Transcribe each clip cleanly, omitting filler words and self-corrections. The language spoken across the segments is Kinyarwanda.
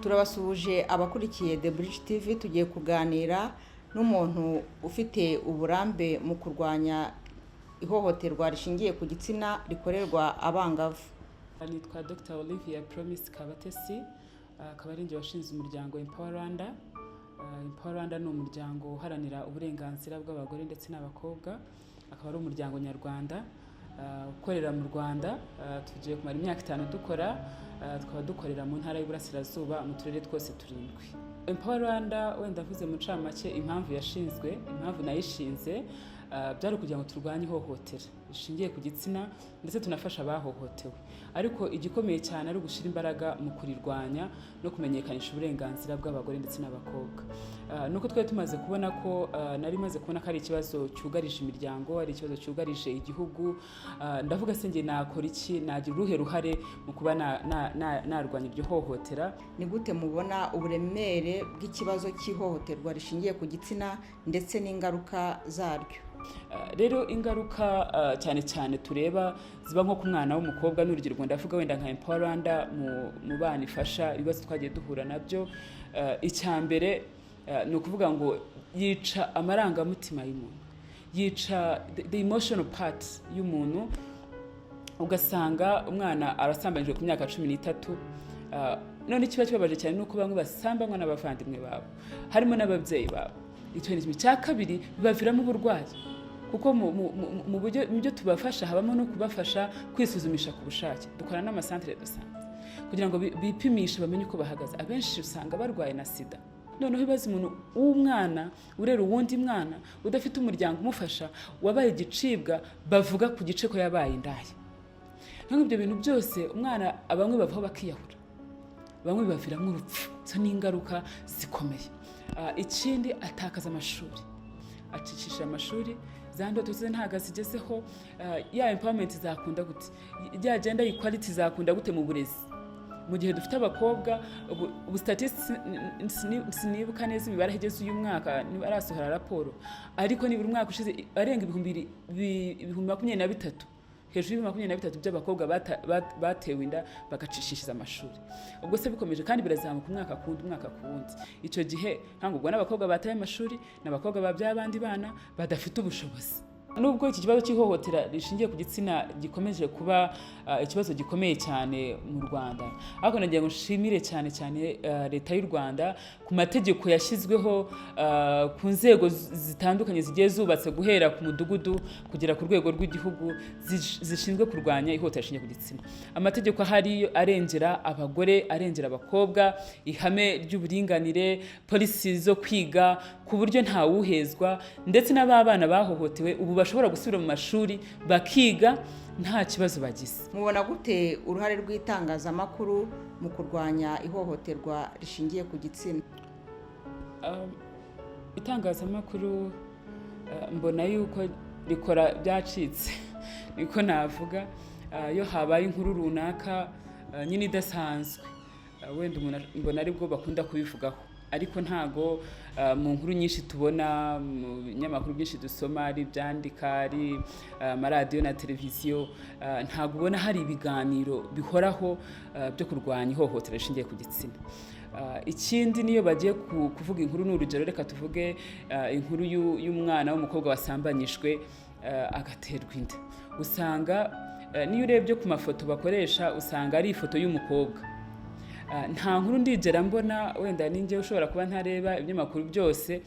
Turabasuhuje abakurikiye The Bridge TV. Tugiye kuganira n'umuntu ufite uburambe mu kurwanya ihohoterwa rishingiye ku gitsina rikorerwa abangavu. Nitwa Dr Olivia Promise Kabatesi, akaba ari njye washinze umuryango Empower Rwanda. Empower Rwanda ni umuryango uharanira uburenganzira bw'abagore ndetse n'abakobwa, akaba ari umuryango nyarwanda ukorera mu Rwanda. Tugiye kumara imyaka 5 dukora, tukaba dukorera mu Ntara y'Iburasirazuba mu turere twose turindwi. Empower Rwanda, wenda mvuze mu ncamake impamvu yashinzwe, impamvu nayishinze, byari ukugira ngo turwanye ihohotera rishingiye ku gitsina ndetse tunafasha abahohotewe, ariko igikomeye cyane ari ugushyira imbaraga mu kurirwanya no kumenyekanisha uburenganzira bw'abagore ndetse n'abakobwa. Nuko twari tumaze kubona ko, nari maze kubona ko ari ikibazo cyugarije imiryango, ari ikibazo cyugarije igihugu. Ndavuga se njye nakora iki, nagira uruhe ruhare mu kuba narwanya iryo hohotera? Ni gute mubona uburemere bw'ikibazo cy'ihohoterwa rishingiye ku gitsina ndetse n'ingaruka zaryo? Rero ingaruka cyane cyane tureba ziba nko ku mwana w'umukobwa, n'urugero ndavuga wenda nka Empower Rwanda mu bana ifasha, ibibazo twagiye duhura nabyo, icya mbere ni ukuvuga ngo yica amarangamutima y'umuntu, yica the emotional part y'umuntu. Ugasanga umwana arasambanyijwe ku myaka 13. None ikiba kibabaje cyane ni uko bamwe basambanywa n'abavandimwe babo, harimo n'ababyeyi babo. Icyo ni kimwe. Cya kabiri, bibaviramo uburwayi, kuko mu byo tubafasha habamo no kubafasha kwisuzumisha ku bushake. Dukora n'ama centre de santé kugira ngo bipimishe bamenye uko bahagaze. Abenshi usanga barwaye na sida. Noneho ibibazo, umuntu w'umwana urera uwundi mwana, udafite umuryango umufasha, wabaye igicibwa, bavuga ku gice ko yabaye indaya. Nk'ibyo ibyo bintu byose, umwana bamwe bavaho bakiyahura, bamwe bibaviramo urupfu. Izo ni ingaruka zikomeye. Ikindi, atakaza amashuri, acicisha amashuri, za ndoto ze ntabwo azigezeho. Ya empowerment zakunda gute, ya gender equality zakunda gute mu burezi, mu gihe dufite abakobwa ubu statistics, sinibuka neza imibare aho igeze uyu mwaka, niba arasohora raporo, ariko nibura umwaka ushize arenga 23,000, hejuru ya 23,000 by'abakobwa batewe inda bagacishiriza amashuri. Ubwo se bikomeje kandi birazamuka umwaka ku wundi, umwaka ku wundi. Icyo gihe ntabwo ubwo n'abakobwa bataye amashuri, n'abakobwa babyaye abandi bana badafite ubushobozi. Nubwo iki kibazo cy'ihohotera rishingiye ku gitsina gikomeje kuba ikibazo gikomeye cyane mu Rwanda, ariko nagira ngo nshimire cyane cyane Leta y'u Rwanda ku mategeko yashyizweho, ku nzego zitandukanye zigiye zubatse guhera ku mudugudu kugera ku rwego rw'igihugu zishinzwe kurwanya ihohotera rishingiye ku gitsina. Amategeko ahari arengera abagore, arengera abakobwa, ihame ry'uburinganire, policy zo kwiga ku buryo ntawuhezwa, ndetse n'ababana bahohotewe ubu bashobora gusubira mu mashuri bakiga nta kibazo bagize. Mubona gute uruhare rw'itangazamakuru mu kurwanya ihohoterwa rishingiye ku gitsina? Itangazamakuru mbona yuko rikora byacitse, niko navuga. Iyo habaye inkuru runaka nyine idasanzwe, wenda umuntu mbona aribwo bakunda kubivugaho, ariko ntago mu nkuru nyinshi tubona mu binyamakuru byinshi dusoma, ari ibyandika, ari amaradiyo na televiziyo, ntago ubona hari ibiganiro bihoraho byo kurwanya ihohotera rishingiye ku gitsina. Ikindi, niyo bagiye kuvuga inkuru, ni urugero, reka tuvuge inkuru y'umwana w'umukobwa wasambanyijwe agaterwa inda, usanga niyo urebye ku mafoto bakoresha usanga ari ifoto y'umukobwa. Nta nkuru ndigera mbona, wenda ninjye ushobora kuba ntareba ibinyamakuru byose,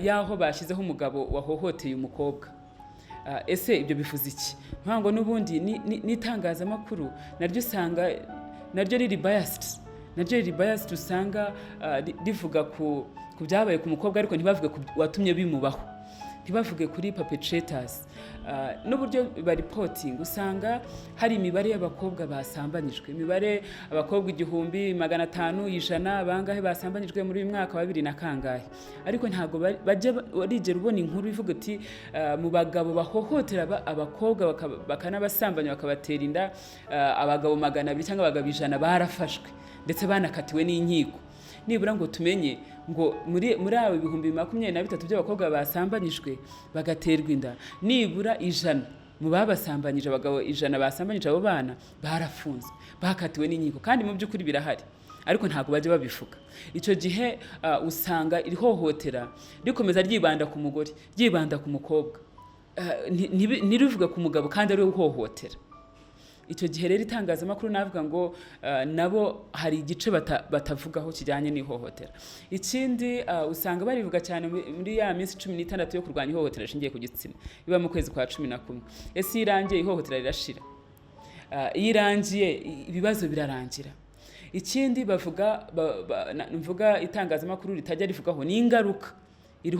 y'aho bashyizeho umugabo wahohoteye umukobwa. Ese ibyo bivuze iki? Nkuvuga ngo n'ubundi n'itangazamakuru naryo usanga naryo riri biased, naryo riri biased. Usanga rivuga ku byabaye ku mukobwa, ariko ntibavuge ku watumye bimubaho, ntibavuge kuri perpetrators. N'uburyo bareportinga, usanga hari imibare y'abakobwa basambanyijwe, imibare abakobwa 1500 bangahe basambanyijwe muri uyu mwaka wa bibiri na kangahe, ariko ntabwo bajya barigera ubona inkuru ivuga uti mu bagabo bahohotera abakobwa bakanabasambanya bakabatera inda, abagabo 200 cyangwa abagabo 100 barafashwe ndetse banakatiwe n'inkiko. Nibura ngo tumenye ngo muri abo 23,000 by'abakobwa basambanyijwe bagaterwa inda, nibura 100 mu babasambanyije, abagabo 100 basambanyije abo bana, barafunzwe, bakatiwe n'inkiko. Kandi mu by'ukuri birahari. Ariko ntabwo bajya babivuga. Icyo gihe usanga iri hohotera rikomeza ryibanda ku mugore, ryibanda ku mukobwa, ntirivuge ku mugabo kandi ariwe uhohotera. Icyo gihe rero itangazamakuru navuga ngo nabo hari igice batavugaho kijyanye n'ihohotera. Ikindi, usanga barivuga cyane muri ya minsi 16 yo kurwanya ihohotera rishingiye ku gitsina iba mu kwezi kwa 11. Ese iyo irangiye, ihohotera rirashira? Iyo irangiye, ibibazo birarangira? Ikindi bavuga mvuga itangazamakuru ritajya rivugaho ni ingaruka.